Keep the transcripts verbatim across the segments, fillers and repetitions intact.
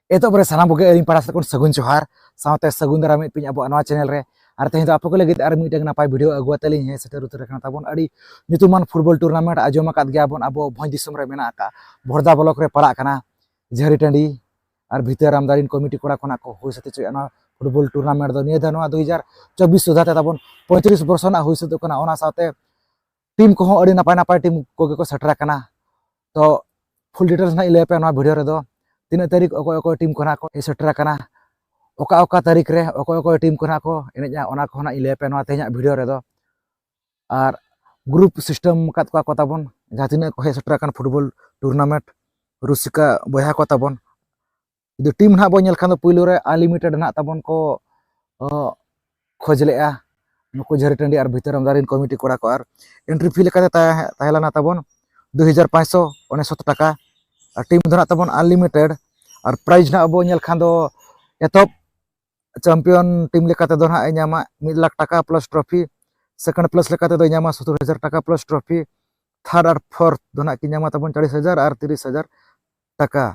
ᱮᱛᱚᱦᱚᱵ ᱨᱮ ᱥᱟᱱᱟᱢ ᱠᱚᱜᱮ ᱟᱹᱞᱤᱧ ᱯᱟᱦᱴᱟ ᱥᱮᱫ ᱠᱷᱚᱱ ᱥᱟᱹᱜᱩᱱ ᱡᱚᱦᱟᱨ, ᱥᱟᱶᱛᱮ ᱥᱟᱹᱜᱩᱱ ᱫᱟᱨᱟᱢᱮᱫ ᱯᱮᱭᱟᱧ ᱟᱵᱚᱣᱟᱜ ᱱᱚᱣᱟ ᱪᱮᱱᱮᱞ ᱨᱮ᱾ ᱟᱨ ᱛᱮᱦᱮᱧ ᱫᱚ ᱟᱯᱮ ᱠᱚ ᱞᱟᱹᱜᱤᱫ ᱟᱨ ᱢᱤᱫᱴᱟᱝ ᱱᱟᱯᱟᱭ ᱵᱷᱤᱰᱤᱭᱳ ᱟᱹᱜᱩ ᱠᱟᱛᱮ ᱞᱤᱧ ᱦᱮᱡ ᱥᱮᱴᱮᱨ ᱩᱛᱟᱹᱨ ᱟᱠᱟᱱᱟ ᱛᱟᱵᱚᱱ᱾ ᱟᱹᱰᱤ ᱧᱩᱛᱩᱢᱟᱱ ᱯᱷᱩᱴᱵᱚᱞ ᱴᱩᱨᱱᱟᱢᱮᱱᱴ ᱟᱸᱡᱚᱢ ᱟᱠᱟᱫ ᱜᱮᱭᱟ ᱵᱚᱱ, ᱟᱵᱚ ᱵᱷᱚᱸᱡᱽ ᱫᱤᱥᱚᱢ ᱨᱮ ᱢᱮᱱᱟᱜ ᱟᱠᱟᱫ ᱵᱷᱚᱨᱫᱟ ᱵᱞᱚᱠ ᱨᱮ ᱯᱟᱲᱟᱜ ᱠᱟᱱᱟ ᱡᱷᱟᱹᱨᱤ ᱴᱟᱺᱰᱤ᱾ ᱟᱨ ᱵᱷᱤᱛᱟᱹᱨ ᱨᱟᱢᱫᱟᱨᱤᱱ ᱠᱚᱢᱤᱴᱤ ᱠᱚᱲᱟ ᱠᱷᱚᱱᱟᱜ ᱠᱚ ᱦᱩᱭ ᱥᱟᱹᱛ ᱦᱚᱪᱚᱭᱮᱫᱼᱟ ᱱᱚᱣᱟ ᱯᱷᱩᱴᱵᱚᱞ ᱴᱩᱨᱱᱟᱢᱮᱱᱴ ᱫᱚ᱾ ᱱᱤᱭᱟᱹ ᱫᱷᱟᱣ ᱱᱚᱣᱟ ᱫᱩ ᱦᱟᱡᱟᱨ ᱪᱚᱵᱵᱤᱥ ᱥᱩᱫᱷᱟ ᱛᱮ ᱛᱟᱵᱚᱱ ᱯᱚᱸᱭᱛᱨᱤᱥ ᱵᱚᱨᱥᱚ ᱨᱮᱱᱟᱜ ᱦᱩᱭ ᱥᱟᱹᱛᱚᱜ ᱠᱟᱱᱟ᱾ ᱚᱱᱟ ᱥᱟᱶᱛᱮ ᱴᱤᱢ ᱠᱚᱦᱚᱸ ᱟᱹᱰᱤ ᱱᱟᱯᱟᱭ ᱱᱟᱯᱟᱭ ᱴᱤᱢ ᱠᱚᱜᱮ ᱠᱚ ᱥᱮᱴᱮᱨ ᱟᱠᱟᱱᱟ᱾ ᱛᱚ ᱯᱷᱩᱞ ᱰᱤᱴᱮᱞᱥ ᱱᱟᱦᱟᱜ ᱤᱧ ᱞᱟᱹᱭ ᱟᱯᱮᱭᱟ ᱱᱚᱣᱟ ᱵᱷᱤᱰᱤᱭᱳ ᱨᱮᱫᱚ, ᱛᱤᱱᱟᱹᱜ ᱛᱟᱹᱨᱤᱠᱷ ᱚᱠᱚᱭ ᱚᱠᱚᱭ ᱴᱤᱢ ᱠᱚ ᱱᱟᱦᱟᱜ ᱠᱚ ᱦᱮᱡ ᱥᱮᱴᱮᱨ ᱟᱠᱟᱱᱟ, ᱚᱠᱟ ᱚᱠᱟ ᱛᱟᱹᱨᱤᱠᱷ ᱨᱮ ᱚᱠᱚᱭ ᱚᱠᱚᱭ ᱴᱤᱢ ᱠᱚ ᱱᱟᱦᱟᱜ ᱠᱚ ᱮᱱᱮᱡᱼᱟ, ᱚᱱᱟ ᱠᱚᱦᱚᱸ ᱱᱟᱦᱟᱜ ᱤᱧ ᱞᱟᱹᱭ ᱟᱯᱮᱭᱟ ᱱᱚᱣᱟ ᱛᱮᱦᱮᱧᱟᱜ ᱵᱷᱤᱰᱤᱭᱳ ᱨᱮᱫᱚ᱾ ᱟᱨ ᱜᱨᱩᱯ ᱥᱤᱥᱴᱮᱢ ᱟᱠᱟᱫ ᱠᱚᱣᱟ ᱠᱚ ᱛᱟᱵᱚᱱ ᱡᱟᱦᱟᱸ ᱛᱤᱱᱟᱹᱜ ᱠᱚ ᱦᱮᱡ ᱥᱮᱴᱮᱨ ᱟᱠᱟᱱ ᱯᱷᱩᱴᱵᱚᱞ ᱴᱩᱨᱱᱟᱢᱮᱱᱴ ᱨᱩᱥᱤᱠᱟ ᱵᱚᱭᱦᱟ ᱠᱚ ᱛᱟᱵᱚᱱ᱾ ᱡᱩᱫᱤ ᱴᱤᱢ ᱱᱟᱦᱟᱜ ᱵᱚᱱ ᱧᱮᱞ ᱠᱷᱟᱱ ᱫᱚ ᱯᱩᱭᱞᱩ ᱨᱮ ᱟᱱᱞᱤᱢᱤᱴᱮᱰ ᱱᱟᱦᱟᱜ ᱛᱟᱵᱚᱱ ᱠᱚ, ᱚ, ᱠᱷᱚᱡᱽ ᱞᱮᱜᱼᱟ ᱱᱩᱠᱩ ᱡᱷᱟᱹᱨᱤ ᱴᱟᱺᱰᱤ ᱟᱨ ᱵᱷᱤᱛᱟᱹᱨ ᱨᱟᱢᱫᱟᱨᱤᱱ ᱠᱚᱢᱤᱴᱤ ᱠᱚᱲᱟ ᱠᱚ᱾ ᱟᱨ ᱮᱱᱴᱨᱤ ᱯᱷᱤ ᱞᱮᱠᱟᱛᱮ ᱛᱟᱦᱮᱸ ᱛᱟᱦᱮᱸ ᱞᱮᱱᱟ ᱛᱟᱵᱚᱱ ᱫᱩ ᱦᱟᱡᱟᱨ ᱯᱟᱸᱪᱥᱚ ᱚᱱᱮᱥᱚᱛ ᱴᱟᱠᱟ᱾ ᱟᱨ ᱴᱤᱢ ᱫᱚ ᱱᱟᱦᱟᱜ ᱛᱟᱵᱚᱱ ᱟᱱᱞᱤᱢᱤᱴᱮᱰ᱾ ᱟᱨ ᱯᱨᱟᱭᱤᱡᱽ ᱱᱟᱦᱟᱜ ᱵᱚᱱ ᱧᱮᱞ ᱠᱷᱟᱱ ᱫᱚ ᱮᱛᱚᱦᱚᱵ ᱪᱟᱢᱯᱤᱭᱚᱱ ᱴᱤᱢ ᱞᱮᱠᱟ ᱛᱮᱫᱚ ᱱᱟᱦᱟᱜ ᱮ ᱧᱟᱢᱟ ᱢᱤᱫ ᱞᱟᱠᱷ ᱴᱟᱠᱟ ᱯᱞᱟᱥ ᱴᱨᱚᱯᱷᱤ᱾ ᱥᱮᱠᱮᱱᱰ ᱯᱞᱮᱥ ᱞᱮᱠᱟ ᱛᱮᱫᱚᱭ ᱧᱟᱢᱟ ᱥᱚᱛᱛᱚᱨ ᱦᱟᱡᱟᱨ ᱴᱟᱠᱟ ᱯᱞᱟᱥ ᱴᱨᱚᱯᱷᱤ᱾ ᱛᱷᱟᱨᱰ ᱟᱨ ᱯᱷᱳᱨᱛᱷ ᱫᱚ ᱱᱟᱦᱟᱜ ᱠᱤᱱ ᱧᱟᱢᱟ ᱛᱟᱵᱚᱱ ᱪᱟᱞᱤᱥ ᱦᱟᱡᱟᱨ ᱟᱨ ᱛᱤᱨᱤᱥ ᱦᱟᱡᱟᱨ ᱴᱟᱠᱟ᱾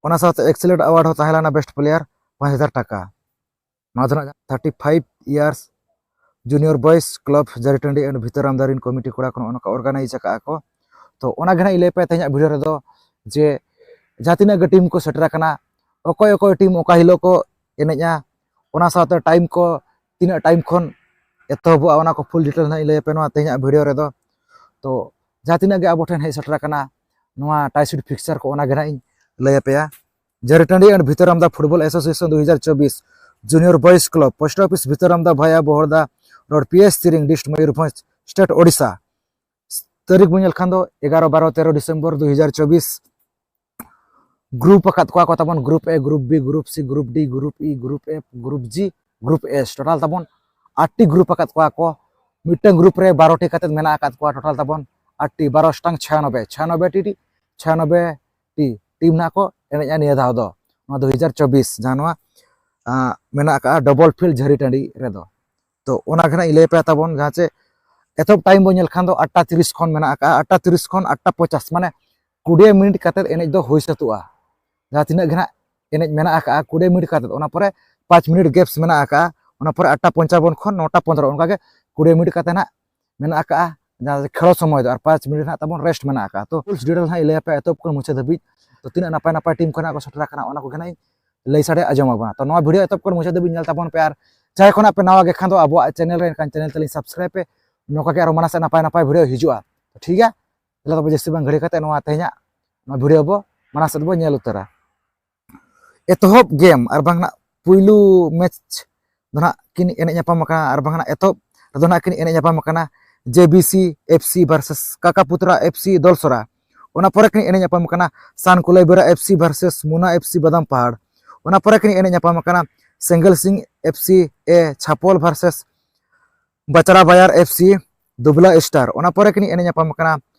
ᱚᱱᱟ ᱥᱟᱶᱛᱮ ᱮᱠᱥᱮᱞᱮᱱᱴ ᱟᱣᱟᱨᱰ ᱦᱚᱸ ᱛᱟᱦᱮᱸ ᱞᱮᱱᱟ ᱵᱮᱥᱴ ᱯᱞᱮᱭᱟᱨ ᱯᱟᱸᱪ ᱦᱟᱡᱟᱨ ᱴᱟᱠᱟ᱾ ᱱᱚᱣᱟ ᱫᱚ ᱱᱟᱦᱟᱜ thirty five years junior boys club Jhari ᱴᱟᱺᱰᱤ ᱮᱱᱰ ᱵᱷᱤᱛᱟᱹᱨ ᱨᱟᱢᱫᱟᱨᱤᱱ ᱠᱚᱢᱤᱴᱤ ᱠᱚᱲᱟ ᱠᱚ ᱱᱚᱜᱼᱚ ᱱᱚᱝᱠᱟ ᱚᱨᱜᱟᱱᱟᱭᱤᱡᱽ ᱟᱠᱟᱫᱼᱟ ᱠᱚ᱾ ᱛᱚ ᱚᱱᱟ ᱜᱮ ᱱᱟᱦᱟᱜ ᱤᱧ ᱞᱟᱹᱭ ᱟᱯᱮᱭᱟ ᱛᱮᱦᱮᱧᱟᱜ ᱵᱷᱤᱰᱤᱭᱳ ᱨᱮᱫᱚ, ᱡᱮ ᱡᱟᱦᱟᱸ ᱛᱤᱱᱟᱹᱜ ᱜᱮ ᱴᱤᱢ ᱠᱚ ᱥᱮᱴᱮᱨ ᱟᱠᱟᱱᱟ, ᱚᱠᱚᱭ ᱚᱠᱚᱭ ᱴᱤᱢ ᱚᱠᱟ ᱦᱤᱞᱳᱜ ᱠᱚ ᱮᱱᱮᱡᱼᱟ, ᱚᱱᱟ ᱥᱟᱶᱛᱮ ᱴᱟᱭᱤᱢ ᱠᱚ ᱛᱤᱱᱟᱹᱜ ᱴᱟᱭᱤᱢ ᱠᱷᱚᱱ ᱮᱛᱚᱦᱚᱵᱚᱜᱼᱟ, ᱚᱱᱟ ᱠᱚ ᱯᱷᱩᱞ ᱰᱤᱴᱮᱞ ᱱᱟᱦᱟᱜ ᱤᱧ ᱞᱟᱹᱭ ᱟᱯᱮᱭᱟ ᱱᱚᱣᱟ ᱛᱮᱦᱮᱧᱟᱜ ᱵᱷᱤᱰᱤᱭᱳ ᱨᱮᱫᱚ᱾ ᱛᱚ ᱡᱟᱦᱟᱸ ᱛᱤᱱᱟᱹᱜ ᱜᱮ ᱟᱵᱚ ᱴᱷᱮᱱ ᱦᱮᱡ ᱥᱮᱴᱮᱨ ᱟᱠᱟᱱᱟ ᱱᱚᱣᱟ ᱴᱟᱭ ᱥᱤᱴ ᱯᱷᱤᱠᱥᱪᱟᱨ ᱠᱚ, ᱚᱱᱟ ᱜᱮ ᱱᱟᱦᱟᱜ ᱤᱧ ᱞᱟᱹᱭ ᱟᱯᱮᱭᱟ᱾ ᱡᱷᱟᱹᱨᱤ ᱴᱟᱺᱰᱤ ᱮᱱᱰ ᱵᱷᱤᱛᱟᱹᱨ ᱨᱟᱢᱫᱟ ᱯᱷᱩᱴᱵᱚᱞ ᱮᱥᱳᱥᱤᱭᱮᱥᱚᱱ ᱫᱩ ᱦᱟᱡᱟᱨ ᱪᱚᱵᱵᱤᱥ, junior boys club, post office ᱵᱷᱤᱛᱟᱹᱨ ᱨᱟᱢᱫᱟ ᱵᱷᱟᱭᱟ Bahalda road, P S Tiring, dist Mayurbhanj, state Odisha. ᱛᱟᱹᱨᱤᱠᱷ ᱵᱚᱱ ᱧᱮᱞ ᱠᱷᱟᱱ ᱫᱚ ᱮᱜᱟᱨᱚ, ᱵᱟᱨᱚ, ᱛᱮᱨᱚ ᱰᱤᱥᱮᱢᱵᱚᱨ ᱫᱩ ᱦᱟᱡᱟᱨ ᱪᱚᱵᱵᱤᱥ᱾ ᱜᱨᱩᱯ ᱟᱠᱟᱫ ᱠᱚᱣᱟ ᱠᱚ ᱛᱟᱵᱚᱱ group A, group B, group C, group D, group E, group F, group G, group H. Total ᱛᱟᱵᱚᱱ ᱟᱴᱴᱤ ᱜᱨᱩᱯ ᱟᱠᱟᱫ ᱠᱚᱣᱟ ᱠᱚ᱾ ᱢᱤᱫᱴᱟᱝ ᱜᱨᱩᱯ ᱨᱮ ᱵᱟᱨᱚ ᱴᱤ ᱠᱟᱛᱮᱫ ᱢᱮᱱᱟᱜ ᱟᱠᱟᱫ ᱠᱚᱣᱟ᱾ ᱴᱳᱴᱟᱞ ᱛᱟᱵᱚᱱ ᱟᱴᱴᱤ, ᱵᱟᱨᱚ ᱥᱴᱟᱝ ᱪᱷᱟᱭᱟᱱᱚᱵᱵᱳᱭ, ᱪᱷᱟᱭᱟᱱᱚᱵᱵᱳᱭ ᱴᱤ, ᱪᱷᱟᱭᱟᱱᱚᱵᱵᱳᱭ ᱴᱤ ᱴᱤᱢ ᱱᱟᱦᱟᱜ ᱠᱚ ᱮᱱᱮᱡᱼᱟ ᱱᱤᱭᱟᱹ ᱫᱷᱟᱣ ᱫᱚ, ᱱᱚᱣᱟ ᱫᱩ ᱦᱟᱡᱟᱨ ᱪᱚᱵᱵᱤᱥ, ᱡᱟᱦᱟᱸ ᱱᱚᱣᱟ, ᱟᱸ, ᱢᱮᱱᱟᱜ ᱟᱠᱟᱫᱼᱟ ᱰᱚᱵᱚᱞ ᱯᱷᱤᱞᱰ ᱡᱷᱟᱹᱨᱤ ᱴᱟᱺᱰᱤ ᱨᱮᱫᱚ᱾ ᱛᱚ ᱚᱱᱟ ᱜᱮ ᱱᱟᱦᱟᱜ ᱤᱧ ᱞᱟᱹᱭ ᱟᱯᱮᱭᱟ ᱛᱟᱵᱚᱱ, ᱡᱟᱦᱟᱸ ᱪᱮ ᱮᱛᱚᱦᱚᱵ ᱴᱟᱭᱤᱢ ᱵᱚᱱ ᱧᱮᱞ ᱠᱷᱟᱱ ᱫᱚ ᱟᱴᱴᱟ ᱛᱤᱨᱤᱥ ᱠᱷᱚᱱ ᱢᱮᱱᱟᱜ ᱟᱠᱟᱫᱼᱟ, ᱟᱴᱴᱟ ᱛᱤᱨᱤᱥ ᱠᱷᱚᱱ ᱟᱴᱴᱟ ᱯᱚᱧᱪᱟᱥ, ᱢᱟᱱᱮ ᱠᱩᱲᱤ ᱢᱤᱱᱤᱴ ᱠᱟᱛᱮᱫ ᱮᱱᱮᱡ ᱫᱚ ᱦᱩᱭ ᱥᱟᱹᱛᱚᱜᱼᱟ᱾ ᱡᱟᱦᱟᱸ ᱛᱤᱱᱟᱹᱜ ᱜᱮ ᱱᱟᱜ ᱮᱱᱮᱡ ᱢᱮᱱᱟᱜ ᱟᱠᱟᱫᱼᱟ ᱠᱩᱲᱤ ᱢᱤᱱᱤᱴ ᱠᱟᱛᱮ, ᱚᱱᱟ ᱯᱚᱨᱮ ᱯᱟᱸᱪ ᱢᱤᱱᱤᱴ ᱜᱮᱯᱥ ᱢᱮᱱᱟᱜ ᱟᱠᱟᱫᱼᱟ, ᱚᱱᱟ ᱯᱚᱨᱮ ᱟᱴᱴᱟ ᱯᱚᱧᱪᱟᱵᱚᱱ ᱠᱷᱚᱱ ᱱᱚᱴᱟ ᱯᱚᱱᱫᱽᱨᱚ, ᱚᱱᱠᱟᱜᱮ ᱠᱩᱲᱤ ᱢᱤᱱᱤᱴ ᱠᱟᱛᱮ ᱱᱟᱜ ᱢᱮᱱᱟᱜ ᱟᱠᱟᱫᱼᱟ ᱡᱟᱦᱟᱸ ᱠᱷᱮᱞᱳ ᱥᱚᱢᱚᱭ ᱫᱚ, ᱟᱨ ᱯᱟᱸᱪ ᱢᱤᱱᱤᱴ ᱱᱟᱜ ᱛᱟᱵᱚᱱ ᱨᱮᱥᱴ ᱢᱮᱱᱟᱜ ᱟᱠᱟᱫᱼᱟ᱾ ᱛᱚ ᱯᱷᱩᱞ ᱰᱤᱴᱮᱞ ᱦᱟᱸᱜ ᱤᱧ ᱞᱟᱹᱭ ᱟᱯᱮᱭᱟ ᱮᱛᱚᱦᱚᱵ ᱠᱷᱚᱱ ᱢᱩᱪᱟᱹᱫ ᱫᱷᱟᱹᱵᱤᱡ᱾ ᱛᱚ ᱛᱤᱱᱟᱹᱜ ᱱᱟᱯᱟᱭ ᱱᱟᱯᱟᱭ ᱴᱤᱢ ᱠᱷᱚᱱᱟᱜ ᱠᱚ ᱥᱮᱴᱮᱨ ᱟᱠᱟᱱᱟ ᱚᱱᱟ ᱠᱚᱜᱮ ᱱᱟᱜ ᱤᱧ ᱞᱟᱹᱭ ᱥᱟᱰᱮ ᱟᱸᱡᱚᱢ ᱟᱵᱚᱱᱟ᱾ ᱛᱚ ᱱᱚᱣᱟ ᱵᱷᱤᱰᱤᱭᱳ ᱮᱛᱚᱦᱚᱵ ᱠᱷᱚᱱ ᱢᱩᱪᱟᱹᱫ ᱫᱷᱟᱹᱵᱤᱡ ᱧᱮᱞ ᱛᱟᱵᱚᱱ ᱯᱮ, ᱟᱨ ᱡᱟᱦᱟᱸᱭ ᱠᱷᱚᱱᱟᱜ ᱯᱮ ᱱᱟᱣᱟ ᱜᱮ ᱠᱷᱟᱱ ᱫᱚ ᱟᱵᱚᱣᱟᱜ ᱪᱮᱱᱮᱞ ᱨᱮ ᱮᱱᱠᱷᱟᱱ ᱪᱮᱱᱮᱞ ᱛᱟᱹᱞᱤᱧ ᱥᱟᱵᱥᱠᱨᱟᱭᱤᱵ ᱯᱮ, ᱱᱚᱝᱠᱟ ᱜᱮ ᱟᱨᱚ ᱢᱟᱲᱟᱝ ᱥᱮᱫ ᱱᱟᱯᱟᱭ ᱱᱟᱯᱟᱭ ᱵᱷᱤᱰᱤᱭᱳ ᱦᱤᱡᱩᱜᱼᱟ᱾ ᱛᱚ ᱴᱷᱤᱠ ᱜᱮᱭᱟ, ᱛᱟᱦᱞᱮ ᱛᱚᱵᱮ ᱡᱟᱹᱥᱛᱤ ᱵᱟᱝ ᱜᱷᱟᱹᱲᱤ ᱠᱟᱛᱮ ᱱᱚᱣᱟ ᱛᱮᱦᱮᱧᱟᱜ ᱱᱚᱣᱟ ᱵᱷᱤᱰᱤᱭᱳ ᱵᱚ ᱢᱟᱲᱟᱝ ᱥᱮᱫ ᱵᱚ ᱧᱮᱞ ᱩᱛᱟᱹᱨᱟ᱾ ᱮᱛᱚᱦᱚᱵ ᱜᱮᱢ ᱟᱨ ᱵᱟᱝ ᱱᱟᱜ ᱯᱩᱭᱞᱩ ᱢᱮᱪ ᱫᱚ ᱱᱟᱜ ᱠᱤᱱ ᱮᱱᱮᱡ ᱧᱟᱯᱟᱢ ᱟᱠᱟᱱᱟ, ᱟᱨ ᱵᱟᱝ ᱱᱟᱜ ᱮᱛᱚᱦᱚᱵ ᱨᱮᱫᱚ ᱱᱟᱜ ᱠᱤᱱ ᱮᱱᱮᱡ ᱧᱟᱯᱟᱢ ᱟᱠᱟᱱᱟ J B C F C versus Kakaputra F C ᱫᱚᱞᱥᱚᱨᱟ᱾ ᱚᱱᱟ ᱯᱚᱨᱮ ᱠᱤᱱ ᱮᱱᱮᱡ ᱧᱟᱯᱟᱢ ᱟᱠᱟᱱᱟ ᱥᱟᱱ Kulaibera F C versus Muna F C Badam Pahar. ᱚᱱᱟ ᱯᱚᱨᱮ ᱠᱤᱱ ᱮᱱᱮᱡ ᱧᱟᱯᱟᱢ ᱟᱠᱟᱱᱟ Sengel Sing F C A Chhapol versus Bachra Bayar F C Dubla star. ᱚᱱᱟ ᱯᱚᱨᱮ ᱠᱤᱱ ᱮᱱᱮᱡ ᱧᱟᱯᱟᱢ ᱟᱠᱟᱱᱟ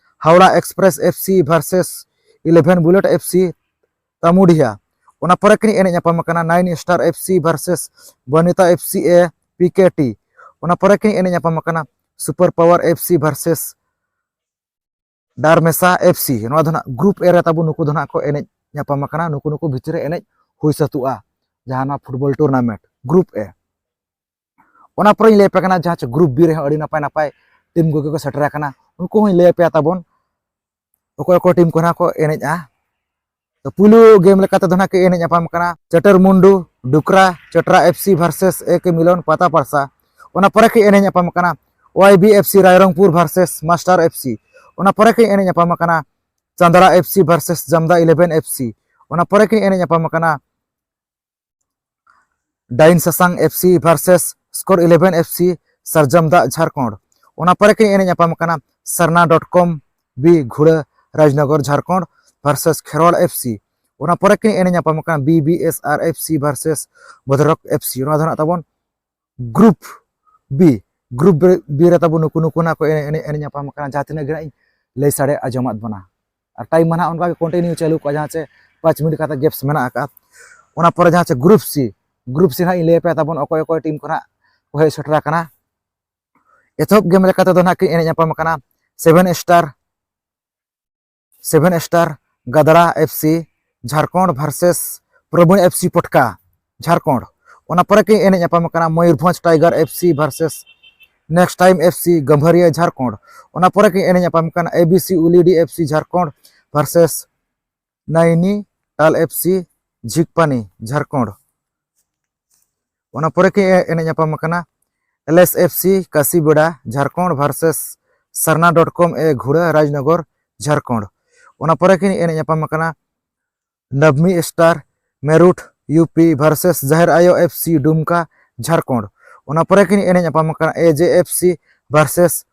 Howrah express F C versus eleven bullet F C Tamudiha. ᱚᱱᱟ ᱯᱚᱨᱮ ᱠᱤᱱ ᱮᱱᱮᱡ ᱧᱟᱯᱟᱢ ᱟᱠᱟᱱᱟ nine star F C versus Banita F C A P K T. ᱚᱱᱟ ᱯᱚᱨᱮ ᱠᱤᱱ ᱮᱱᱮᱡ ᱧᱟᱯᱟᱢ ᱟᱠᱟᱱᱟ super power F C versus Darmesa F C. ᱱᱚᱣᱟ ᱫᱚ ᱱᱟᱜ ᱜᱨᱩᱯ ᱮ ᱨᱮ ᱛᱟᱵᱚ ᱱᱩᱠᱩ ᱫᱚ ᱱᱟᱜ ᱠᱚ ᱮᱱᱮᱡ ᱧᱟᱯᱟᱢ ᱟᱠᱟᱱᱟ, ᱱᱩᱠᱩ ᱱᱩᱠᱩ ᱵᱷᱤᱛᱤᱨ ᱨᱮ ᱮᱱᱮᱡ ᱦᱩᱭ ᱥᱟᱹᱛᱩᱜᱼᱟ ᱡᱟᱦᱟᱸ ᱱᱚᱣᱟ ᱯᱷᱩᱴᱵᱚᱞ ᱴᱩᱨᱱᱟᱢᱮᱱᱴ ᱜᱨᱩᱯ ᱮ᱾ ᱚᱱᱟ ᱯᱚᱨᱮᱧ ᱞᱟᱹᱭ ᱟᱯᱮ ᱠᱟᱱᱟ ᱡᱟᱦᱟᱸ ᱪᱮ ᱜᱨᱩᱯ ᱵᱤ ᱨᱮᱦᱚᱸ ᱟᱹᱰᱤ ᱱᱟᱯᱟᱭ ᱱᱟᱯᱟᱭ ᱴᱤᱢ ᱠᱚᱜᱮ ᱠᱚ ᱥᱮᱴᱮᱨ ᱟᱠᱟᱱᱟ, ᱩᱱᱠᱩ ᱦᱚᱸᱧ ᱞᱟᱹᱭ ᱟᱯᱮᱭᱟ ᱛᱟᱵᱚᱱ ᱚᱠᱚᱭ ᱚᱠᱚᱭ ᱴᱤᱢ ᱠᱚ ᱱᱟᱜ ᱠᱚ ᱮᱱᱮᱡᱼᱟ᱾ ᱛᱚ ᱯᱩᱭᱞᱩ ᱜᱮᱢ ᱞᱮᱠᱟᱛᱮ ᱫᱚ ᱱᱟᱜ ᱠᱤᱱ ᱮᱱᱮᱡ ᱧᱟᱯᱟᱢ ᱠᱟᱱᱟ ᱪᱟᱹᱴᱟᱹᱨ ᱢᱩᱱᱰᱩ ᱰᱩᱠᱨᱟ ᱪᱟᱴᱨᱟ F C versus A K ᱢᱤᱞᱚᱱ ᱯᱟᱛᱟ ᱯᱟᱲᱥᱟ᱾ ᱚᱱᱟ ᱯᱚᱨᱮ ᱠᱤᱱ ᱮᱱᱮᱡ ᱧᱟᱯᱟᱢ ᱠᱟᱱᱟ ᱚᱣᱟᱭ B F C Rairangpur versus master F C. ᱚᱱᱟ ᱯᱚᱨᱮ ᱠᱤᱱ ᱮᱱᱮᱡ ᱧᱟᱯᱟᱢ ᱠᱟᱱᱟ Chandra F C versus Jamda eleven F C. ᱚᱱᱟ ᱯᱚᱨᱮ ᱠᱤᱱ ᱮᱱᱮᱡ ᱧᱟᱯᱟᱢ ᱠᱟᱱᱟ ᱰᱟᱭᱤᱱ ᱥᱟᱥᱟᱝ F C versus score eleven F C Sarjam Dag Jharkhand. ᱚᱱᱟ ᱯᱚᱨᱮ ᱠᱤᱱ ᱮᱱᱮᱡ ᱧᱟᱯᱟᱢ ᱠᱟᱱᱟ Sarna dot com B Ghura Rajnagar Jharkhand versus Kherwar F C. ᱚᱱᱟ ᱯᱚᱨᱮ ᱠᱤᱱ ᱮᱱᱮᱡ ᱧᱟᱯᱟᱢ ᱠᱟᱱᱟ B B S R F C versus Bhadrak F C. ᱚᱱᱟ ᱫᱚ ᱱᱟᱜ ᱛᱟᱵᱚᱱ ᱜᱨᱩᱯ ᱵᱤ᱾ ᱜᱨᱩᱯ ᱵᱤ ᱨᱮ ᱛᱟᱵᱚ ᱱᱩᱠᱩ ᱱᱩᱠᱩ ᱱᱟᱜ ᱠᱚ ᱮᱱᱮᱡ, ᱮᱱᱮᱡ, ᱮᱱᱮᱡ ᱧᱟᱯᱟᱢ ᱠᱟᱱᱟ᱾ ᱡᱟᱦᱟᱸ ᱛᱤᱱᱟᱹᱜ ᱜᱮ ᱱᱟᱜ ᱤᱧ ᱞᱟᱹᱭ ᱥᱟᱰᱮ ᱟᱸᱡᱚᱢᱟᱫ ᱵᱚᱱᱟ, ᱟᱨ ᱴᱟᱭᱤᱢ ᱢᱟ ᱱᱟᱜ ᱚᱱᱠᱟ ᱜᱮ ᱠᱚᱱᱴᱤᱱᱤᱭᱩ ᱪᱟᱹᱞᱩ ᱠᱚᱜᱼᱟ, ᱡᱟᱦᱟᱸ ᱪᱮ ᱯᱟᱸᱪ ᱢᱤᱱᱤᱴ ᱠᱟᱛᱮ ᱜᱮᱯᱥ ᱢᱮᱱᱟᱜ ᱟᱠᱟᱫ᱾ ᱚᱱᱟ ᱯᱚᱨᱮ ᱡᱟᱦᱟᱸ ᱪᱮ ᱜᱨᱩᱯ ᱥᱤ, ᱜᱨᱩᱯ ᱥᱤ ᱱᱟᱜ ᱤᱧ ᱞᱟᱹᱭ ᱟᱯᱮᱭᱟ ᱛᱟᱵᱚᱱ ᱚᱠᱚᱭ ᱚᱠᱚᱭ ᱴᱤᱢ ᱠᱚ ᱱᱟᱜ ᱠᱚ ᱦᱮᱡ ᱥᱮᱴᱮᱨ ᱟᱠᱟᱱᱟ᱾ ᱮᱛᱚᱦᱚᱵ ᱜᱮᱢ ᱞᱮᱠᱟ ᱛᱮᱫᱚ ᱱᱟᱜ ᱠᱤᱱ ᱮᱱᱮᱡ ᱧᱟᱯᱟᱢ ᱟᱠᱟᱱᱟ seven star, seven star Gadra F C, Jharkhand versus Probin F C Potka, Jharkhand. ᱚᱱᱟ ᱯᱚᱨᱮ ᱠᱤᱱ ᱮᱱᱮᱡ ᱧᱟᱯᱟᱢ ᱟᱠᱟᱱᱟ Mayurbhanj tiger F C versus next time F C Gambhariya, Jharkhand. ᱚᱱᱟ ᱯᱚᱨᱮ ᱠᱤᱱ ᱮᱱᱮᱡ ᱧᱟᱯᱟᱢ ᱟᱠᱟᱱᱟ A B C Ulidih F C Jharkhand versus Naini Tal F C Jhikpani, Jharkhand. ᱚᱱᱟ ᱯᱚᱨᱮ ᱠᱤᱱ ᱮ-, ᱮᱱᱮᱡ ᱧᱟᱯᱟᱢ ᱟᱠᱟᱱᱟ L S F C Kasibera, Jharkhand versus Sarna dot com A Ghura, Rajnagar, Jharkhand. ᱚᱱᱟ ᱯᱚᱨᱮ ᱠᱤᱱ ᱮᱱᱮᱡ ᱧᱟᱯᱟᱢ ᱟᱠᱟᱱᱟ ᱱᱟᱵᱷᱢᱤ star Meerut U P versus Jaher Ayo F C ᱰᱩᱢᱠᱟ, ᱡᱷᱟᱲᱠᱷᱚᱸᱰ᱾ ᱚᱱᱟ ᱯᱚᱨᱮ ᱠᱤᱱ ᱮᱱᱮᱡ ᱧᱟᱯᱟᱢ ᱟᱠᱟᱱᱟ ᱮ ᱡᱮ F C versus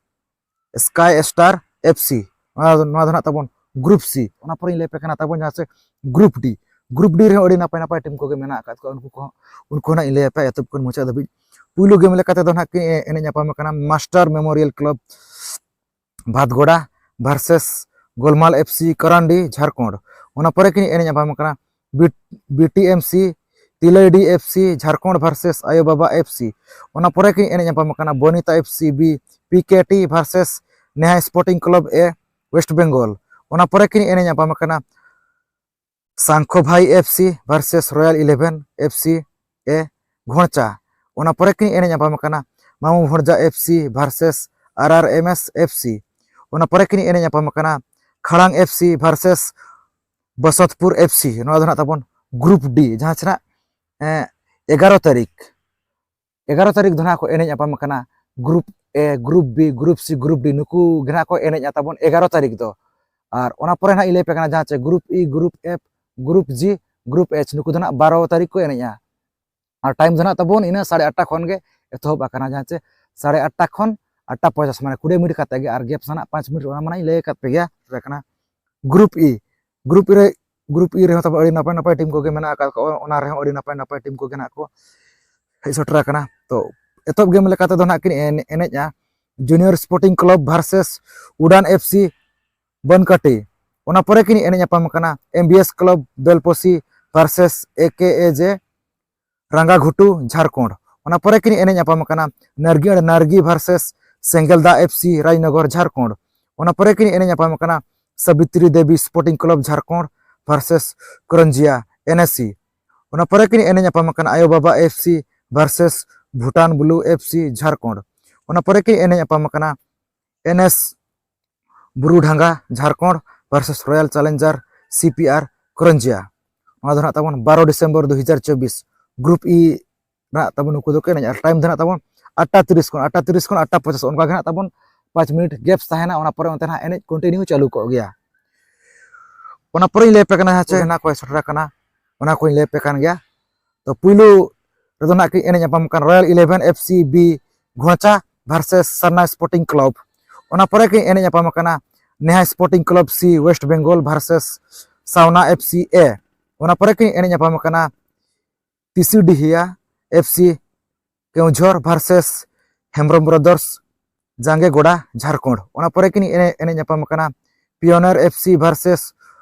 sky star F C. ᱱᱚᱣᱟ ᱫᱚ, ᱱᱚᱣᱟ ᱫᱚ ᱱᱟᱜ ᱛᱟᱵᱚᱱ ᱜᱨᱩᱯ ᱥᱤ᱾ ᱚᱱᱟ ᱯᱚᱨᱮᱧ ᱞᱟᱹᱭ ᱟᱯᱮ ᱠᱟᱱᱟ ᱛᱟᱵᱚᱱ ᱡᱟᱦᱟᱸ ᱪᱮ ᱜᱨᱩᱯ ᱰᱤ᱾ ᱜᱨᱩᱯ ᱰᱤ ᱨᱮᱦᱚᱸ ᱟᱹᱰᱤ ᱱᱟᱯᱟᱭ ᱱᱟᱯᱟᱭ ᱴᱤᱢ ᱠᱚᱜᱮ ᱢᱮᱱᱟᱜ ᱟᱠᱟᱫ ᱠᱚᱣᱟ᱾ ᱩᱱᱠᱩ ᱠᱚᱦᱚᱸ, ᱩᱱᱠᱩ ᱦᱚᱸ ᱱᱟᱜ ᱤᱧ ᱞᱟᱹᱭ ᱟᱯᱮᱭᱟ ᱮᱛᱚᱦᱚᱵ ᱠᱷᱚᱱ ᱢᱩᱪᱟᱹᱫ ᱫᱷᱟᱹᱵᱤᱡ᱾ ᱯᱩᱭᱞᱩ ᱜᱮᱢ ᱞᱮᱠᱟᱛᱮ ᱫᱚ ᱱᱟᱜ ᱠᱤᱱ ᱮ-, ᱮᱱᱮᱡ ᱧᱟᱯᱟᱢ ᱟᱠᱟᱱᱟ master memorial club Bhatgora versus Golmal F C Karandi, Jharkhand. ᱚᱱᱟ ᱯᱚᱨᱮ ᱠᱤᱱ ᱮᱱᱮᱡ ᱧᱟᱯᱟᱢ ᱟᱠᱟᱱᱟ B-, B T M C Tilaidi F C, Jharkhand versus Ayo Baba F C. ᱚᱱᱟ ᱯᱚᱨᱮ ᱠᱤᱱ ᱮᱱᱮᱡ ᱧᱟᱯᱟᱢ ᱟᱠᱟᱱᱟ Banita F C B, P K T versus Neha sporting club A, west Bengal. ᱚᱱᱟ ᱯᱚᱨᱮ ᱠᱤᱱ ᱮᱱᱮᱡ ᱧᱟᱯᱟᱢ ᱟᱠᱟᱱᱟ Sankho Bhai F C versus royal eleven F C A, Ghorcha. ᱚᱱᱟ ᱯᱚᱨᱮ ᱠᱤᱱ ᱮᱱᱮᱡ ᱧᱟᱯᱟᱢ ᱟᱠᱟᱱᱟ Mamu Bhorja F C versus R R M S F C. ᱚᱱᱟ ᱯᱚᱨᱮ ᱠᱤᱱ ᱮᱱᱮᱡ ᱧᱟᱯᱟᱢ ᱟᱠᱟᱱᱟ Kharang F C versus Basatpur F C. ᱱᱚᱣᱟ ᱫᱚ ᱱᱟᱜ ᱛᱟᱵᱚᱱ ᱜᱨᱩᱯ ᱰᱤ, ᱡᱟᱦᱟᱸ ᱪᱮ ᱱᱟᱜ, ᱮ, ᱮᱜᱟᱨᱚ ᱛᱟᱹᱨᱤᱠᱷ, ᱮᱜᱟᱨᱚ ᱛᱟᱹᱨᱤᱠᱷ ᱫᱚ ᱱᱟᱜ ᱠᱚ ᱮᱱᱮᱡ ᱧᱟᱯᱟᱢ ᱟᱠᱟᱱᱟ group A, group B, group C, group D. ᱱᱩᱠᱩ ᱜᱮ ᱱᱟᱜ ᱠᱚ ᱮᱱᱮᱡᱼᱟ ᱛᱟᱵᱚᱱ ᱮᱜᱟᱨᱚ ᱛᱟᱹᱨᱤᱠᱷ ᱫᱚ᱾ ᱟᱨ ᱚᱱᱟ ᱯᱚᱨᱮ ᱱᱟᱜ ᱤᱧ ᱞᱟᱹᱭ ᱟᱯᱮ ᱠᱟᱱᱟ ᱡᱟᱦᱟᱸ ᱪᱮ group E, group F, group G, group H, ᱱᱩᱠᱩ ᱫᱚ ᱱᱟᱜ ᱵᱟᱨᱚ ᱛᱟᱹᱨᱤᱠᱷ ᱠᱚ ᱮᱱᱮᱡᱼᱟ᱾ ᱟᱨ ᱴᱟᱭᱤᱢ ᱫᱚ ᱱᱟᱜ ᱛᱟᱵᱚᱱ ᱤᱱᱟᱹ ᱥᱟᱲᱮ ᱟᱴᱴᱟ ᱠᱷᱚᱱ ᱜᱮ ᱮᱛᱚᱦᱚᱵ ᱟᱠᱟᱱᱟ, ᱡᱟᱦᱟᱸ ᱪᱮ ᱥᱟᱲᱮ ᱟᱴᱴᱟ ᱠᱷᱚᱱ ᱟᱴᱴᱟ ᱯᱚᱧᱪᱟᱥ, ᱢᱟᱱᱮ ᱠᱩᱲᱤ ᱢᱤᱱᱤᱴ ᱠᱟᱛᱮ ᱜᱮ᱾ ᱟᱨ ᱜᱮᱯ ᱥᱟᱱᱟᱜ ᱯᱟᱸᱪ ᱢᱤᱱᱤᱴ, ᱚᱱᱟ ᱢᱟᱱᱮᱧ ᱞᱟᱹᱭ ᱟᱠᱟᱫ ᱯᱮ ᱜᱮᱭᱟ᱾ ᱛᱚᱵᱮ ᱠᱟᱱᱟ ᱜᱨᱩᱯ ᱤ, ᱜᱨᱩᱯ ᱤ ᱨᱮ, ᱜᱨᱩᱯ ᱤ ᱨᱮᱦᱚᱸ ᱛᱟᱵᱚᱱ ᱟᱹᱰᱤ ᱱᱟᱯᱟᱭ ᱱᱟᱯᱟᱭ ᱴᱤᱢ ᱠᱚᱜᱮ ᱢᱮᱱᱟᱜ ᱟᱠᱟᱫ ᱠᱚᱣᱟ᱾ ᱚᱱᱟ ᱨᱮᱦᱚᱸ ᱟᱹᱰᱤ ᱱᱟᱯᱟᱭ ᱱᱟᱯᱟᱭ ᱴᱤᱢ ᱠᱚᱜᱮ ᱱᱟᱜ ᱠᱚ ᱦᱮᱡ ᱥᱮᱴᱮᱨ ᱟᱠᱟᱱᱟ᱾ ᱛᱚ ᱮᱛᱚᱦᱚᱵ ᱜᱮᱢ ᱞᱮᱠᱟ ᱛᱮᱫᱚ ᱱᱟᱜ ᱠᱤᱱ ᱮᱱ-, ᱮᱱᱮᱡᱼᱟ junior sporting club versus Udan F C Bankati. ᱚᱱᱟ ᱯᱚᱨᱮ ᱠᱤᱱ ᱮᱱᱮᱡ ᱧᱟᱯᱟᱢ ᱟᱠᱟᱱᱟ M B S club Belposi versus A K A J Ranggaghutu, Jharkhand. ᱚᱱᱟ ᱯᱚᱨᱮ ᱠᱤᱱ ᱮᱱᱮᱡ ᱧᱟᱯᱟᱢ ᱟᱠᱟᱱᱟ ᱱᱟᱨᱜᱤ ᱟᱨ Nargi versus Sengelda F C, Rajnagar, Jharkhand. ᱚᱱᱟ ᱯᱚᱨᱮ ᱠᱤᱱ ᱮᱱᱮᱡ ᱧᱟᱯᱟᱢ ᱟᱠᱟᱱᱟ Sabitri Debi sporting club, Jharkhand versus Kronjia N S C. ᱚᱱᱟ ᱯᱚᱨᱮ ᱠᱤᱱ ᱮᱱᱮᱡ ᱧᱟᱯᱟᱢ ᱟᱠᱟᱱᱟ Ayo Baba F C versus Bhutan blue F C Jharkhand. ᱚᱱᱟ ᱯᱚᱨᱮ ᱠᱤᱱ ᱮᱱᱮᱡ ᱧᱟᱯᱟᱢ ᱟᱠᱟᱱᱟ N S Burudhanga Jharkhand versus royal challenger C P R Kronjia. ᱱᱚᱣᱟ ᱫᱚ ᱱᱟᱜ ᱛᱟᱵᱚᱱ ᱵᱟᱨᱚ ᱰᱤᱥᱮᱢᱵᱚᱨ ᱫᱩ ᱦᱟᱡᱟᱨ ᱪᱚᱵᱵᱤᱥ, ᱜᱨᱩᱯ ᱤ ᱨᱮᱱᱟᱜ ᱛᱟᱵᱚᱱ ᱱᱩᱠᱩ ᱫᱚᱠᱚ ᱮᱱᱮᱡᱼᱟ᱾ ᱟᱨ ᱴᱟᱭᱤᱢ ᱫᱚ ᱱᱟᱜ ᱛᱟᱵᱚᱱ ᱟᱴᱴᱟ ᱛᱤᱨᱤᱥ ᱠᱷᱚᱱ, ᱟᱴᱴᱟ ᱛᱤᱨᱤᱥ ᱠᱷᱚᱱ ᱟᱴᱴᱟ ᱯᱚᱪᱟᱥ, ᱚᱱᱠᱟ ᱜᱮ ᱱᱟᱜ ᱛᱟᱵᱚᱱ ᱯᱟᱸᱪ ᱢᱤᱱᱤᱴ ᱜᱮᱯᱥ ᱛᱟᱦᱮᱱᱟ᱾ ᱚᱱᱟ ᱯᱚᱨᱮ ᱚᱱᱛᱮ ᱱᱟᱜ ᱮᱱᱮᱡ ᱠᱚᱱᱴᱤᱱᱤᱭᱩ ᱪᱟᱹᱞᱩ ᱠᱚᱜ ᱜᱮᱭᱟ᱾ ᱚᱱᱟ ᱯᱚᱨᱮᱧ ᱞᱟᱹᱭ ᱟᱯᱮ ᱠᱟᱱᱟ ᱦᱟᱸᱜ ᱪᱮᱫ ᱦᱮᱱᱟᱜ ᱠᱚ ᱥᱮᱴᱮᱨ ᱟᱠᱟᱱᱟ, ᱚᱱᱟ ᱠᱚᱧ ᱞᱟᱹᱭ ᱟᱯᱮ ᱠᱟᱱ ᱜᱮᱭᱟ᱾ ᱛᱚ ᱯᱩᱭᱞᱩ ᱨᱮᱫᱚ ᱱᱟᱜ ᱠᱤᱱ ᱮᱱᱮᱡ ᱧᱟᱯᱟᱢ ᱠᱟᱱ royal eleven F C B Ghorcha versus Sarna sporting club. ᱚᱱᱟ ᱯᱚᱨᱮ ᱠᱤᱱ ᱮᱱᱮᱡ ᱧᱟᱯᱟᱢ ᱟᱠᱟᱱᱟ Neha sporting club C west Bengal versus Sawna F C A. ᱚᱱᱟ ᱯᱚᱨᱮ ᱠᱤᱱ ᱮᱱᱮᱡ ᱧᱟᱯᱟᱢ ᱟᱠᱟᱱᱟ Tisidihiya F C Kewjhar versus Hembrom brothers ᱡᱟᱸᱜᱮ ᱜᱚᱰᱟ ᱡᱷᱟᱲᱠᱷᱚᱸᱰ᱾ ᱚᱱᱟ ᱯᱚᱨᱮ ᱠᱤᱱ ᱮᱱᱮᱡ, ᱮᱱᱮᱡ ᱧᱟᱯᱟᱢ ᱟᱠᱟᱱᱟ ᱯᱤᱭᱚᱱᱟᱨ ᱮᱯᱷ ᱥᱤ ᱵᱷᱟᱨᱥᱮᱥ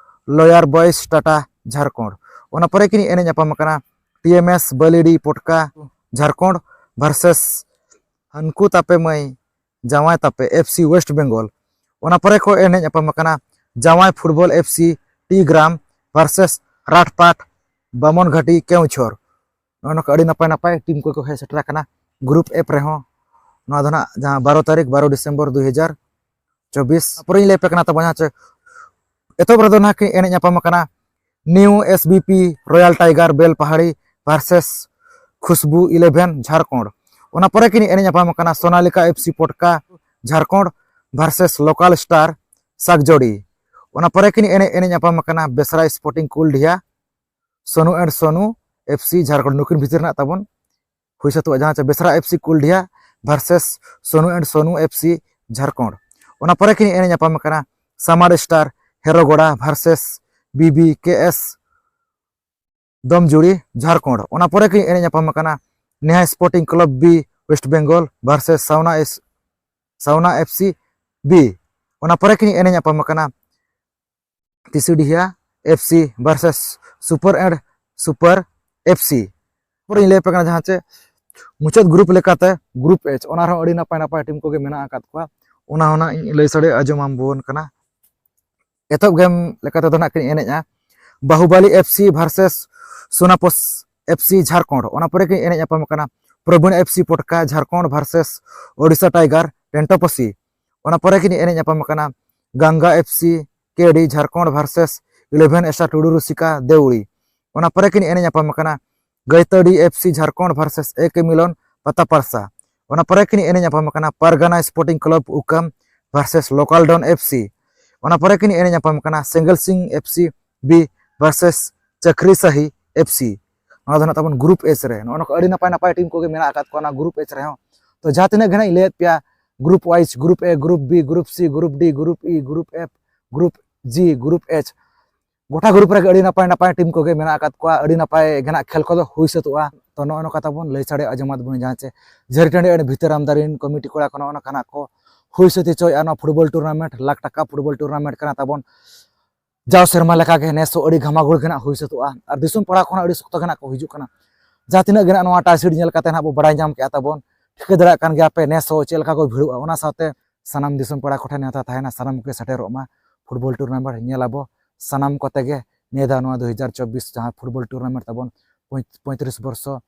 ᱞᱚᱭᱟᱨ ᱵᱚᱭᱮᱥ ᱴᱟᱴᱟ ᱡᱷᱟᱲᱠᱷᱚᱸᱰ᱾ ᱚᱱᱟ ᱯᱚᱨᱮ ᱠᱤᱱ ᱮᱱᱮᱡ ᱧᱟᱯᱟᱢ ᱟᱠᱟᱱᱟ T M S Balidih Potka Jharkhand versus ᱦᱟᱱᱠᱩ ᱛᱟᱯᱮ ᱢᱟᱹᱭ ᱡᱟᱶᱟᱭ ᱛᱟᱯᱮ ᱮᱯᱷ ᱥᱤ ᱣᱮᱥᱴ ᱵᱮᱝᱜᱚᱞ᱾ ᱚᱱᱟ ᱯᱚᱨᱮ ᱠᱚ ᱮᱱᱮᱡ ᱧᱟᱯᱟᱢ ᱟᱠᱟᱱᱟ ᱡᱟᱶᱟᱭ ᱯᱷᱩᱴᱵᱚᱞ ᱮᱯᱷ ᱥᱤ ᱴᱤ ᱜᱨᱟᱢ ᱵᱷᱟᱨᱥᱮᱥ ᱨᱟᱴᱯᱟᱴ ᱵᱟᱢᱚᱱ ᱜᱷᱟᱴᱤ ᱠᱮᱣᱪᱷᱚᱨ᱾ ᱱᱚᱜᱼᱚ ᱱᱚᱝᱠᱟ ᱟᱹᱰᱤ ᱱᱟᱯᱟᱭ ᱱᱟᱯᱟᱭ ᱴᱤᱢ ᱠᱚᱠᱚ ᱦᱮᱡ ᱥᱮᱴᱮᱨ ᱟᱠᱟᱱᱟ ᱜᱨᱩᱯ ᱮᱯᱷ ᱨᱮᱦᱚᱸ᱾ ᱱᱚᱣᱟ ᱫᱚ ᱱᱟᱜ ᱡᱟᱦᱟᱸ ᱵᱟᱨᱚ ᱛᱟᱹᱨᱤᱠᱷ ᱵᱟᱨᱚ ᱰᱤᱥᱮᱢᱵᱚᱨ ᱫᱩ ᱦᱟᱡᱟᱨ ᱪᱚᱵᱵᱤᱥ᱾ ᱛᱟᱨᱯᱚᱨᱮᱧ ᱞᱟᱹᱭ ᱟᱯᱮ ᱠᱟᱱᱟ ᱛᱟᱵᱚᱱ ᱡᱟᱦᱟᱸ ᱪᱮ ᱮᱛᱚᱦᱚᱵ ᱨᱮᱫᱚ ᱱᱟᱜ ᱠᱤᱱ ᱮᱱᱮᱡ ᱧᱟᱯᱟᱢ ᱟᱠᱟᱱᱟ new S B P royal tiger Belpahari versus Khushbu eleven Jharkhand. ᱚᱱᱟ ᱯᱚᱨᱮ ᱠᱤᱱ ᱮᱱᱮᱡ ᱧᱟᱯᱟᱢ ᱟᱠᱟᱱᱟ Sonalika F C Potka Jharkhand versus local star Sagjori. ᱚᱱᱟ ᱯᱚᱨᱮ ᱠᱤᱱ ᱮᱱᱮᱡ, ᱮᱱᱮᱡ ᱧᱟᱯᱟᱢ ᱟᱠᱟᱱᱟ Besra sporting Kuldiha Sonu and Sonu F C Jharkhand. ᱱᱩᱠᱤᱱ ᱵᱷᱤᱛᱤᱨ ᱨᱮᱱᱟᱜ ᱛᱟᱵᱚᱱ ᱦᱩᱭ ᱥᱟᱹᱛᱚᱜᱼᱟ, ᱡᱟᱦᱟᱸ ᱪᱮ Besra F C Kuldiha versus Sonu and Sonu F C Jharkhand. ᱚᱱᱟ ᱯᱚᱨᱮ ᱠᱤᱱ ᱮᱱᱮᱡ ᱧᱟᱯᱟᱢ ᱟᱠᱟᱱᱟ Samar star Herogora versus B B K S Domjuri Jharkhand. ᱚᱱᱟ ᱯᱚᱨᱮ ᱠᱤᱱ ᱮᱱᱮᱡ ᱧᱟᱯᱟᱢ ᱟᱠᱟᱱᱟ Neha sporting club B west Bengal versus Sawna S, Sawna F C B. ᱚᱱᱟ ᱯᱚᱨᱮ ᱠᱤᱱ ᱮᱱᱮᱡ ᱧᱟᱯᱟᱢ ᱟᱠᱟᱱᱟ Tisidihiya F C versus super and super F C. ᱯᱚᱨᱮᱧ ᱞᱟᱹᱭ ᱟᱯᱮ ᱠᱟᱱᱟ ᱡᱟᱦᱟᱸ ᱪᱮ ᱢᱩᱪᱟᱹᱫ ᱜᱨᱩᱯ ᱞᱮᱠᱟᱛᱮ ᱜᱨᱩᱯ ᱮᱪ, ᱚᱱᱟ ᱨᱮᱦᱚᱸ ᱟᱹᱰᱤ ᱱᱟᱯᱟᱭ ᱱᱟᱯᱟᱭ ᱴᱤᱢ ᱠᱚᱜᱮ ᱢᱮᱱᱟᱜ ᱟᱠᱟᱫ ᱠᱚᱣᱟ᱾ ᱚᱱᱟ ᱦᱚᱸ ᱱᱟᱜ ᱤᱧ ᱞᱟᱹᱭ ᱥᱟᱰᱮ ᱟᱸᱡᱚᱢ ᱟᱵᱚᱱ ᱠᱟᱱᱟ᱾ ᱮᱛᱚᱦᱚᱵ ᱜᱮᱢ ᱞᱮᱠᱟ ᱛᱮᱫᱚ ᱱᱟᱜ ᱠᱤᱱ ᱮᱱᱮᱡᱼᱟ Bahubali F C versus Sonapos F C Jharkhand. ᱚᱱᱟ ᱯᱚᱨᱮ ᱠᱤᱱ ᱮᱱᱮᱡ ᱧᱟᱯᱟᱢ ᱠᱟᱱᱟ Probin F C Potka Jharkhand versus Odisha tiger Tentoposi. ᱚᱱᱟ ᱯᱚᱨᱮ ᱠᱤᱱ ᱮᱱᱮᱡ ᱧᱟᱯᱟᱢ ᱠᱟᱱᱟ Ganga F C K D Jharkhand versus eleven star Tudu Rusika Deuri. ᱚᱱᱟ ᱯᱚᱨᱮ ᱠᱤᱱ ᱮᱱᱮᱡ ᱧᱟᱯᱟᱢ ᱠᱟᱱᱟ Gaitadi F C Jharkhand versus A K Milon Patapahsa. ᱚᱱᱟ ᱯᱚᱨᱮ ᱠᱤᱱ ᱮᱱᱮᱡ ᱧᱟᱯᱟᱢ ᱠᱟᱱᱟ Pargana sporting club ᱩᱠᱟᱢ versus local ᱰᱚᱱ ᱮᱯᱷ ᱥᱤ᱾ ᱚᱱᱟ ᱯᱚᱨᱮ ᱠᱤᱱ ᱮᱱᱮᱡ ᱧᱟᱯᱟᱢ ᱠᱟᱱᱟ ᱥᱮᱸᱜᱮᱞ Sing F C B versus ᱪᱟᱠᱨᱤ ᱥᱟᱦᱤ ᱮᱯᱷ ᱥᱤ᱾ ᱱᱚᱣᱟ ᱫᱚ ᱱᱟᱜ ᱛᱟᱵᱚᱱ ᱜᱨᱩᱯ ᱮᱪ ᱨᱮ᱾ ᱱᱚᱜᱼᱚ ᱱᱚᱝᱠᱟ ᱟᱹᱰᱤ ᱱᱟᱯᱟᱭ ᱱᱟᱯᱟᱭ ᱴᱤᱢ ᱠᱚᱜᱮ ᱢᱮᱱᱟᱜ ᱟᱠᱟᱫ ᱠᱚᱣᱟ ᱚᱱᱟ ᱜᱨᱩᱯ ᱮᱪ ᱨᱮᱦᱚᱸ᱾ ᱛᱚ ᱡᱟᱦᱟᱸ ᱛᱤᱱᱟᱹᱜ ᱜᱮ ᱱᱟᱜ ᱤᱧ ᱞᱟᱹᱭᱟᱫ ᱯᱮᱭᱟ, group wise, group A, group B, group C, group D, group E, group F, group G, group H, ᱜᱚᱴᱟ ᱜᱨᱩᱯ ᱨᱮᱜᱮ ᱟᱹᱰᱤ ᱱᱟᱯᱟᱭ ᱱᱟᱯᱟᱭ ᱴᱤᱢ ᱠᱚᱜᱮ ᱢᱮᱱᱟᱜ ᱟᱠᱟᱫ ᱠᱚᱣᱟ᱾ ᱟᱹᱰᱤ ᱱᱟᱯᱟᱭ ᱜᱮ ᱱᱟᱜ ᱠᱷᱮᱞ ᱠᱚᱫᱚ ᱦᱩᱭ ᱥᱟᱹᱛᱚᱜᱼᱟ᱾ ᱛᱚ ᱱᱚᱜᱼᱚ ᱱᱚᱝᱠᱟ ᱛᱟᱵᱚᱱ ᱞᱟᱹᱭ ᱥᱟᱰᱮ ᱟᱸᱡᱚᱢᱟᱫ ᱵᱚᱱᱟ, ᱡᱟᱦᱟᱸ ᱪᱮ ᱡᱷᱟᱹᱨᱤᱴᱟᱺᱰᱤ and ᱵᱷᱤᱛᱟᱹᱨᱟᱢ ᱫᱟᱨᱤᱱ ᱠᱚᱢᱤᱴᱤ ᱠᱚᱲᱟ ᱠᱚ ᱱᱚᱜᱼᱚ ᱱᱚᱝᱠᱟᱱᱟᱜ ᱠᱚ ᱦᱩᱭ ᱥᱟᱹᱛ ᱦᱚᱪᱚᱭᱮᱫᱼᱟ᱾ ᱱᱚᱣᱟ ᱯᱷᱩᱴᱵᱚᱞ ᱴᱩᱨᱱᱟᱢᱮᱱᱴ ᱞᱟᱠᱷ ᱴᱟᱠᱟ ᱯᱷᱩᱴᱵᱚᱞ ᱴᱩᱨᱱᱟᱢᱮᱱᱴ ᱠᱟᱱᱟ ᱛᱟᱵᱚᱱ᱾ ᱡᱟᱣ ᱥᱮᱨᱢᱟ ᱞᱮᱠᱟᱜᱮ ᱱᱮᱥ ᱦᱚᱸ ᱟᱹᱰᱤ ᱜᱷᱟᱢᱟᱜᱷᱩᱲ ᱜᱮ ᱱᱟᱜ ᱦᱩᱭ ᱥᱟᱹᱛᱚᱜᱼᱟ᱾ ᱟᱨ ᱫᱤᱥᱚᱢ ᱯᱟᱲᱟ ᱠᱷᱚᱱᱟᱜ ᱟᱹᱰᱤ ᱥᱚᱠᱛᱚ ᱜᱮ ᱱᱟᱜ ᱠᱚ ᱦᱤᱡᱩᱜ ᱠᱟᱱᱟ᱾ ᱡᱟᱦᱟᱸ ᱛᱤᱱᱟᱹᱜ ᱜᱮ ᱱᱟᱜ ᱱᱚᱣᱟ ᱴᱟᱭᱥᱤᱰ ᱧᱮᱞ ᱠᱟᱛᱮ ᱱᱟᱜ ᱵᱚ ᱵᱟᱲᱟᱭ ᱧᱟᱢ ᱠᱮᱜᱼᱟ ᱛᱟᱵᱚᱱ, ᱴᱷᱤᱠᱟᱹ ᱫᱟᱲᱮᱭᱟᱜ ᱠᱟᱱ ᱜᱮᱭᱟ ᱯᱮ ᱱᱮᱥ ᱦᱚᱸ ᱪᱮᱫ ᱞᱮᱠᱟ ᱠᱚ ᱵᱷᱤᱲᱚᱜᱼᱟ᱾ ᱚᱱᱟ ᱥᱟᱶᱛᱮ ᱥᱟᱱᱟᱢ ᱫᱤᱥᱚᱢ ᱯᱮᱲᱟ ᱠᱚᱴᱷᱮᱱ ᱱᱮᱣᱛᱟ ᱛᱟᱦᱮᱱᱟ, ᱥᱟᱱᱟᱢ ᱠᱚᱜᱮ ᱥᱮᱴᱮᱨᱚᱜ ᱢᱟ᱾ ᱯᱷᱩᱴᱵᱚᱞ ᱴᱩᱨᱱᱟᱢᱮᱱᱴ ᱧᱮᱞ ᱟᱵᱚ ᱥᱟᱱᱟᱢ ᱠᱚᱛᱮ ᱜᱮ ᱱᱤᱭᱟᱹ ᱫᱷᱟᱣ ᱱᱚᱣᱟ ᱫᱩ ᱦᱟᱡᱟᱨ ᱪᱚᱵᱵᱤᱥ ᱡᱟᱦᱟᱸ ᱯᱷᱩᱴᱵᱚᱞ ᱴᱩᱨᱱᱟᱢᱮᱱᱴ ᱛᱟᱵᱚᱱ ᱯᱚᱸᱭ-, ᱯᱚᱸᱭᱛᱨᱤᱥ ᱵᱚᱨᱥᱚ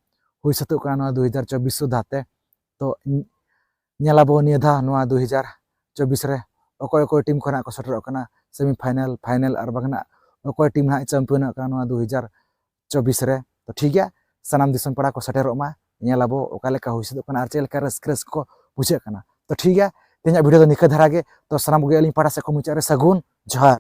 ᱦᱩᱭ ᱥᱟᱹᱛᱚᱜ ᱠᱟᱱᱟ ᱱᱚᱣᱟ ᱫᱩ ᱦᱟᱡᱟᱨ ᱪᱚᱵᱵᱤᱥ ᱥᱩᱫᱷᱟ ᱛᱮ᱾ ᱛᱚ ᱧᱮᱞ ᱟᱵᱚ ᱱᱤᱭᱟᱹ ᱫᱷᱟᱣ ᱱᱚᱣᱟ ᱫᱩ ᱦᱟᱡᱟᱨ ᱪᱚᱵᱵᱤᱥ ᱨᱮ ᱚᱠᱚᱭ ᱚᱠᱚᱭ ᱴᱤᱢ ᱠᱷᱚᱱᱟᱜ ᱠᱚ ᱥᱮᱴᱮᱨᱚᱜ ᱠᱟᱱᱟ ᱥᱮᱢᱤ ᱯᱷᱟᱭᱱᱟᱞ, ᱯᱷᱟᱭᱱᱟᱞ ᱟᱨ ᱵᱟᱝ ᱱᱟᱜ ᱚᱠᱚᱭ ᱴᱤᱢ ᱱᱟᱜ ᱪᱟᱢᱯᱤᱭᱟᱱᱚᱜ ᱠᱟᱱᱟ ᱱᱚᱣᱟ ᱫᱩ ᱦᱟᱡᱟᱨ ᱪᱚᱵᱵᱤᱥ ᱨᱮ᱾ ᱛᱚ ᱴᱷᱤᱠ ᱜᱮᱭᱟ, ᱥᱟᱱᱟᱢ ᱫᱤᱥᱚᱢ ᱯᱮᱲᱟ ᱠᱚ ᱥᱮᱴᱮᱨᱚᱜ ᱢᱟ, ᱧᱮᱞ ᱟᱵᱚ ᱚᱠᱟ ᱞᱮᱠᱟ ᱦᱩᱭ ᱥᱟᱹᱛᱚᱜ ᱠᱟᱱᱟ ᱟᱨ ᱪᱮᱫ ᱞᱮᱠᱟ ᱨᱟᱹᱥᱠᱟᱹ ᱨᱟᱹᱥᱠᱟᱹ ᱠᱚ ᱵᱩᱡᱷᱟᱹᱜ ᱠᱟᱱᱟ᱾ ᱛᱚ ᱴᱷᱤᱠ ᱜᱮᱭᱟ, ᱛᱮᱦᱮᱧᱟᱜ ᱵᱷᱤᱰᱤᱭᱳ ᱫᱚ ᱱᱤᱠᱟᱹ ᱫᱷᱟᱨᱟ ᱜᱮ᱾ ᱛᱚ ᱥᱟᱱᱟᱢ ᱠᱚᱜᱮ ᱟᱹᱞᱤᱧ ᱯᱟᱦᱴᱟ ᱥᱮᱫ ᱠᱷᱚᱱ ᱢᱩᱪᱟᱹᱫ ᱨᱮ ᱥᱟᱹᱜᱩᱱ ᱡᱚᱦᱟᱨ᱾